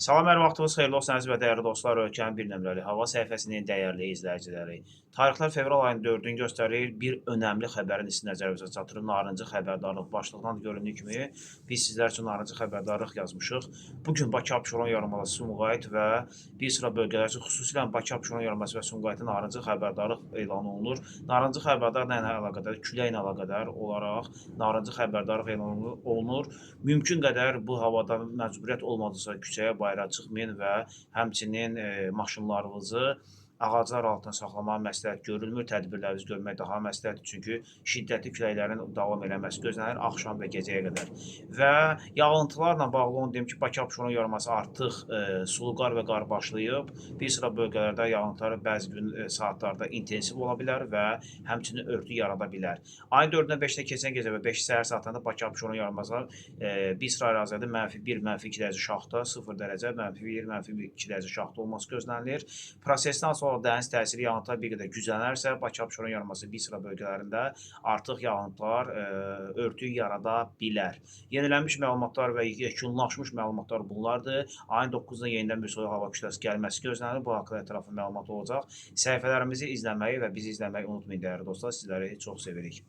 Salam, hər vaxtınız xeyirli olsun əziz və dəyərli dostlar, ölkənin bir nömrəli hava səhifəsinin dəyərli izləyiciləri. Tarixlər fevral ayının 4-ünü göstərir. Bir önəmli xəbərin sizin nəzərinizə çatdırım. Narıncı xəbərdarlıq başlığından göründüyü kimi biz sizlər üçün narıncı xəbərdarlıq yazmışıq. Bu gün Bakı, Abşeron yarımadası, Sumqayıt və bir sıra bölgələr üçün, xüsusilə Bakı, Abşeron yarımadası və Sumqayıtda narıncı xəbərdarlıq elan olunur. Narıncı xəbərdar nə ilə əlaqədar? Küləklə əlaqədar olaraq narıncı xəbərdarlıq elan olunur. Mümkün qədər bu havada məcburiyyət olmadıqsa küçəyə, bayıra çıxmayın və həmçinin maşınlarınızı ağaclar altında saxlamaq məsləhət görülmür. Tədbirlərinizi görmək daha məsləhətdir, çünki şiddətli küləklərin davam eləməsi gözlənilir axşam və gecəyə qədər. Və yağıntılarla bağlı onu deyim ki, Bakı, Abşeron yarımadası artıq sulu qar və qar başlayıb. Bir sıra bölgələrdə yağıntılar bəzi gün saatlarda intensiv ola bilər və həmçinin örtük yarada bilər. Ayın 4-dən 5-də keçən gecə və 5 səhər saatlarında Bakı, Abşeron yarımadası bir sıra ərazilərdə -1, -2 dərəcə şaxta, 0 dərəcə, -1, -2 dərəcə şaxta olması gözlənilir. Prosesdən sonra dəniz təsiri yağıntılar bir qədər güclənərsə, Bakı, Abşeron yarımadası bir sıra bölgələrində artıq yağıntılar örtük yarada bilər. Yenilənmiş məlumatlar və yekunlaşmış məlumatlar bunlardır. Ayın 9-da yenidən bir soyuq hava kütləsi gəlməsi gözlənilir. Bu haqqda ətraflı məlumat olacaq. Səhifələrimizi izləməyi və bizi izləməyi unutmayın dəyərli dostlar. Sizləri çox sevirik.